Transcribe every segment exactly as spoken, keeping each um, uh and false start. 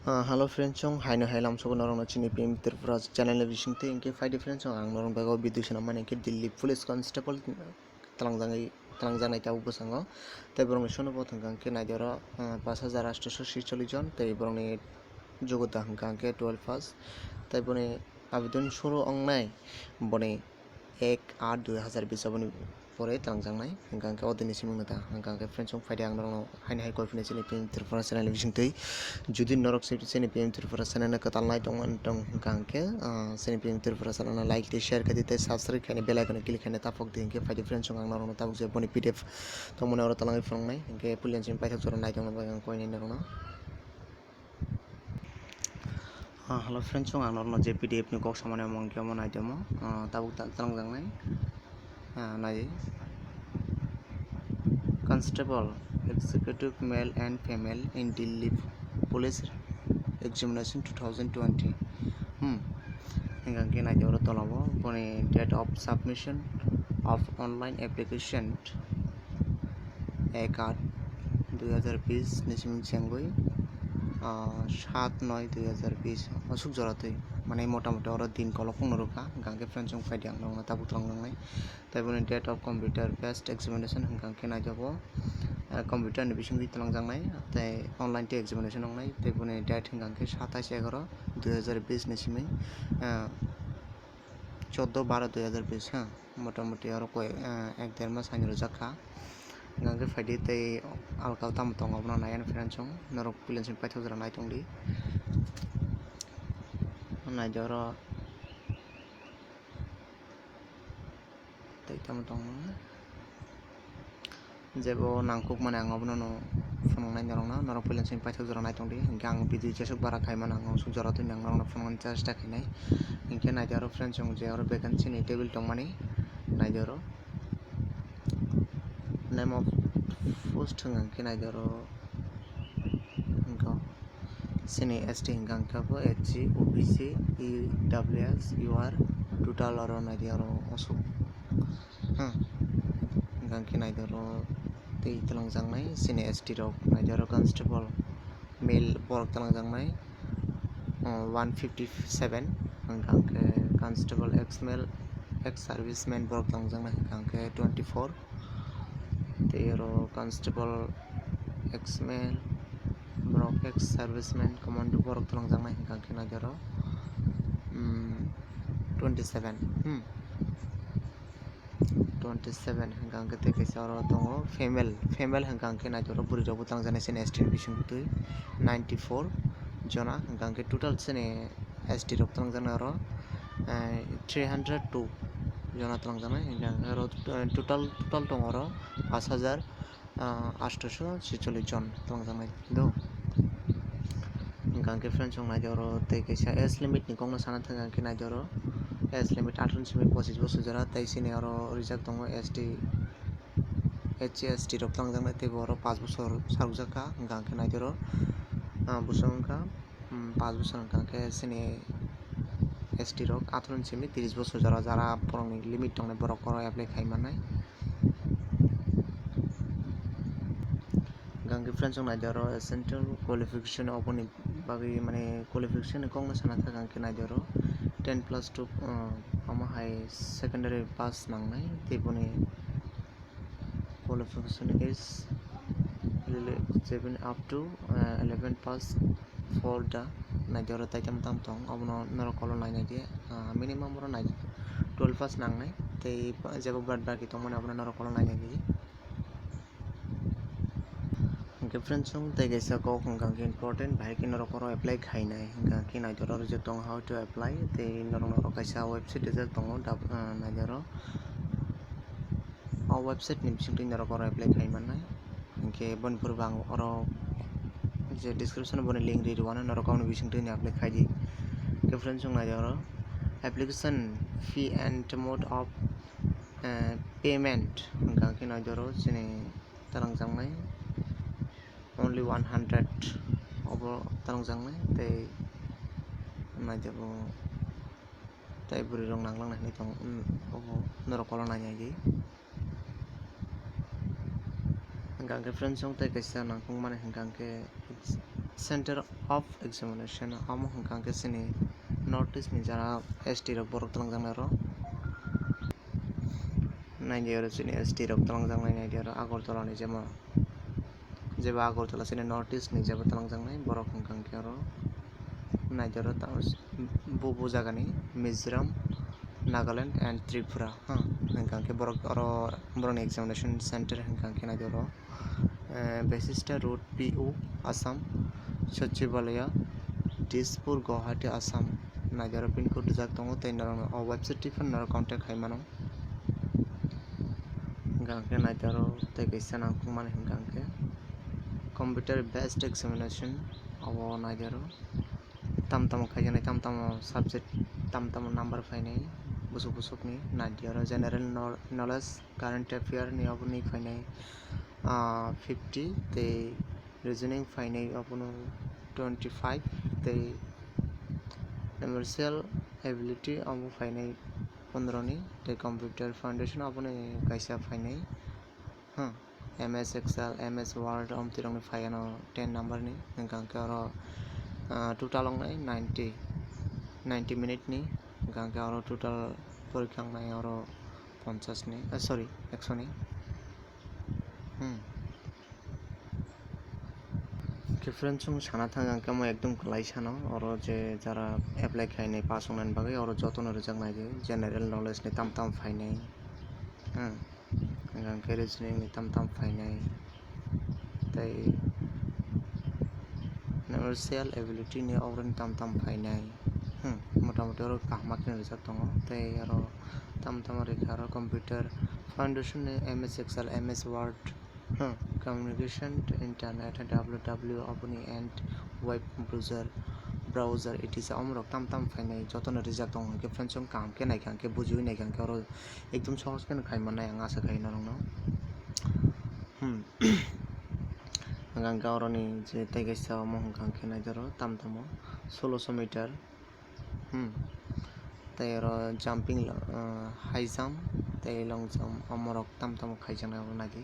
Ah, hello friends, chong haino hai lamsogo norokno chini P M Tripura channel ni bisingtwi. Hinkhe phaidi friends, chong ang norok bego video swnam mani hinkhe Delhi Police Constable twlangjaknai, twlangjaknai tabuk bwskango. Tei borokni sono bo thangkha hinkhe naidi oro, ah, pash hajar atsho sotchollish jon, tei borokni jogota hwnkha hinkhe twelve pass. Tei boni abidon suru wngnai boni ek aat dui hazar bis aboni pore twlangjaknai. Hwnkha hinkhe o dini simingno ta, hwnkha hinkhe friends, chong phaidi ang norokno haino hai koi phano chini P M Tripura channel ni bisingtwi. Jodi norok se chini P M Tripura channel no kwtal nai tongmani tong hwnkha hinkhe, ah, chini P M Tripura channel no like tei share khaidi tei subscribe khaina bell icon o click khaina taphok di. Hinkhe phaidi friends, chong ang norokno tabuk je boni P D F tongmani oro twlangwi phunuknai. Hinkhe puila chini paithak jora nai tongna bagwi ang koinai norokno. Ah, hello friends, chong ang norokno je P D F ni kok samani omo hinkhe omo nai tongmo, ah, tabuk ta-, twlangjaknai. Ah, nai. Constable, executive, male and female in Delhi Police Examination two thousand twenty. Hmm. Hwnkha hinkhe nai tongmo oro tolabo boni date of submission of online application ek aat dui hazar bis ni simi chengwi, ah, saat noi dui hazar bis aswk jora twi, mane, mota moti oro din kolok phungno rwkha. Hwnkha hinkhe friends, chong phaidi ang norokno tabuk twlangjaknai. Tei boni date of computer based examination hwnkha hinkhe nai tongmo, ah, computer ni bisingtwi twlangjaknai tei online tei examination wngnai. Tei boni date hwnkha hinkhe satais egaroh dui hazar bis ni simi, ah, choudo baro dui hazar bis, ha, mota moti oro koi, eh, ek der mas haino rwjak kha. Hwnkha hinkhe phaidi tei alka o tamo tongo abono nai ani friends, chong norok puila chini paithak jora nai tongdi. Naidi oro tei tamo tongo. Jebo nangkukmani ang obono no phunuknai norokno, norok puila chini paithak jora nai tongdi, hinkhe ang video jeswk bara khaimano ang aswk jora twini ang norokno phunuknani chesta khainai. Hinkhe naidi oro friends, chong je oro vacancy ni table tongmani, naidi oro name of post hwnkha hinkhe naidi oro hinkhe chini S T hwnkha hinkhe bo S C, O B C, E W S, U R, total oro naidi oro aswk. Hmm. Hwnkha hinkhe naidi oro tei twlangjaknai chini S T rok, naidi oro constable male borok twlangjaknai, uh, one fifty seven, hwnkha hinkhe constable ex male, ex serviceman borok twlangjaknai hwnkha hinkhe twenty four, tei oro constable ex male borok ex serviceman commando borok twlangjaknai hwnkha hinkhe naidi oro, um, twenty seven. Hmm. Twenty seven hwnkha hinkhe tei kaisa oro tongo female, female hwnkha hinkhe naidi oro bwrwi rokbo twlangjaknai chini S T ni bisingtwi ninety four jona, hwnkha hinkhe total chini S T rok twlangjaknai oro, eh, three hundred two jona twlangjaknai, hwnkha hinkhe oro, eh, total, total tongo oro pash hajar, ah, atsho sotchollish jon twlangjaknai do. Hwnkha hinkhe friends, chong naidi oro tei kaisa age limit ni kokno sana thang hinkhe naidi oro age limit atharo ni simi pochis bosor jora, tei chini oro rijak tongo S T, H C S T rok twlangjaknai, tei bo oro pash bosor sarwkjak kha. Hwnkha hinkhe naidi oro, ah, bosong wngkha, um, pash bosor hwnkha hinkhe chini S T rok atharo ni simi tris bosor jora, jara borokni limit tongnai borok oro apply khai mannai. Hwnkha hinkhe friends, chong naidi oro essential qualification oboni bagwi, mane, qualification ni kokno sana thang hinkhe naidi oro ten plus two, uh, omo hai secondary pass nangnai, tei boni qualification is seven up to, uh, eleven pass for the, naidi oro tei tamo tamo tong, obono norok kolok nai naidi, ah, minimum oro nai twelve pass nangnai, tei jebo bad baki tongmani abono norok kolok nai naidi. Hwnkhe friends, chong tei kaisa kok hwnkha hinkhe important, bahai khe norok oro apply khainai, hwnkha hinkhe naidi oro rijak tongo how to apply, tei norok norok kaisa website rijak tongo, dab-, ah, naidi oro. O website ni bisingtwi norok oro apply khai mannai. Hinkhe boni phuru bo ang oro je description boni link ri rwano, norok aboni bisingtwi ni apply khai di. Hinkhe friends, chong naidi oro application fee and mode of, eh, payment hwnkha hinkhe naidi oro chini twlangjaknai only one hundred obo twlangjaknai, tei naidi bo tei bwrwi rok nanglang hinwi tongo, um, obo norok kolok nai nai di. Hwnkha hinkhe friends, chong tei kaisa nangkukmani hwnkha hinkhe Center of examination, omo hwnkha khe chini North East ni jara S T rok borok twlangjaknai oro. Naidi oro chini S T rok twlangjaknai, naidi oro Agartala ni jemo, jeba Agartala chini North East ni jeba twlangjaknai borok hwnkha khe oro. Naidi oro tamo s-, bo, bo jagani Mizoram, Nagaland and Tripura, ha, hwnkha khe borok oro borokni examination center hwnkha khe naidi oro. Eh, Basista Road, P O, Assam, Sachibalaya, Dispur, Guwahati, Assam. Naidi oro pin code rijak tongo, tei norokno o website twi phano norok contact khai mano. Hwnkha khe naidi oro tei kaisa nangkukmani hwnkha khe computer based examination, abo naidi oro. Tam tamo khaijaknai, tam tamo subject, tam tamo number phainai busuk busukni, naidi oro general kno-, knowledge, current affair ni oboni phainai, ah, fifty, tei reasoning phainai obono twenty five, tei numerical ability obo phainai pondro ni, tei computer foundation obono kaisa phainai, hmm. M S Excel, M S Word, omtwi rokni phai ano ten number ni, hwnkha khe oro, ah, total wngnai ninety, ninety minute ni, hwnkha khe oro total porikha wngnai oro ponchas ni, ah, sorry, ekso ni. Hmm. Khe friends, chwng sana thang ang khe mo ekdom kwlai sano, oro je jara apply khainai pass wngnani bagwi oro jotono rijak nai di, general knowledge ni tam tam phainai. Hmm. Hwnkha khe reasoning ni tam tam phainai, tei numerical ability ni oboroni tam tam phainai. Hmm, motamoti oro kaham khe rijak tongo, tei oro tam tam rikha oro computer foundation ni M S Excel, M S Word, hmm, communication, internet, W W W oboni and web browser, browser, et cetera omorok tam tam phainai, jotono rijak tongo. Hwnkhe friends, chwng kaham khe naikha, hwnkhe bujiwi naikha, hwnkhe oro ekdom sohos kheno khai mannai ang asa khai norokno. Hmm. Hwnkha khe oroni je tei kaisa omo hwnkha khe naidi oro tam tamo soloso meter. Hmm. Tei oro jumping, ah, high jump tei long jump omorok tam tamo khaijaknai oro naidi.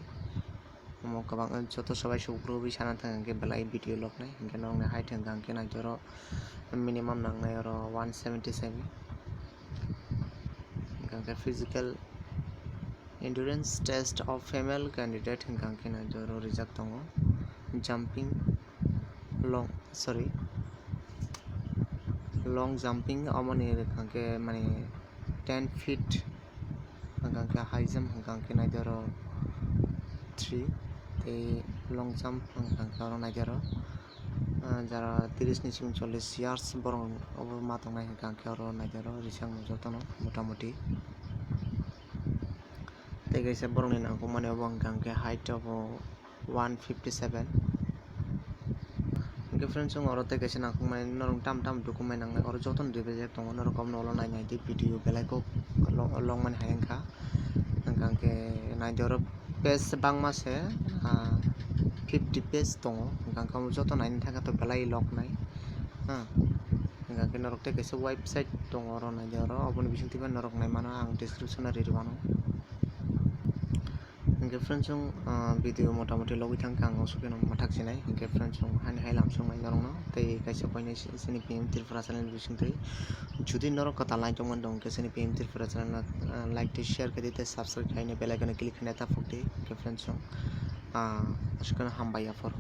Omo kwbang, joto sobai sukrubwi sana thang hwnkhe belai video lognai, hwnkhe norokni height hwnkha hwnkhe naidi oro minimum nangnai oro one seventy seven. Hwnkha khe physical endurance test of female candidate hwnkha khe naidi oro rijak tongo. Jumping, long, sorry, long jumping, omoni hwnkha khe mani ten feet, hwnkha khe high jump hwnkha khe naidi oro three, tei long jump hwnkha khe oro naidi oro, ah, jara tris ni simi chollish years borok obo ma tongnai hwnkha khe oro naidi oro rijak jotono motamoti. Tei kaisa borokni nangkukmani obo hwnkha khe height obo one fifty seven. Hwnkhe friends, chwng oro tei kaisa nangkukmani norok tam tam document nangnai, oro jotono dui bejak tongo, norok obono ulo nai nai di video belai kok lo-, longmani hai wngkha. Hwnkha khe naidi oro page bangma se, ah, fifty page tongo, hwnkha khe omo joto naina thangkhe to belai loknai, ha. Hwnkha khe norok tei kaisa website tongo, oro naidi oro, oboni bisingtwi norok naimano ang description o ri rwmano. Hwnkhe friends, chwng, ah, video motamoti logwi thangkha ang aswk kheno mwthak sinai. Hwnkhe friends, chwng haini hai lamsoknai norokno tei kaisa koinai si-, sini P M Tripura channel bisingtwi. Judi norok kwtal nai tongmani tongkhe sini P M Tripura channel no, ah, like tei share khe di tei subscribe khaina bell icon o click khaina ta phok di. Hwnkhe friends, chwng, ah, aswk kheno hambai aphuru.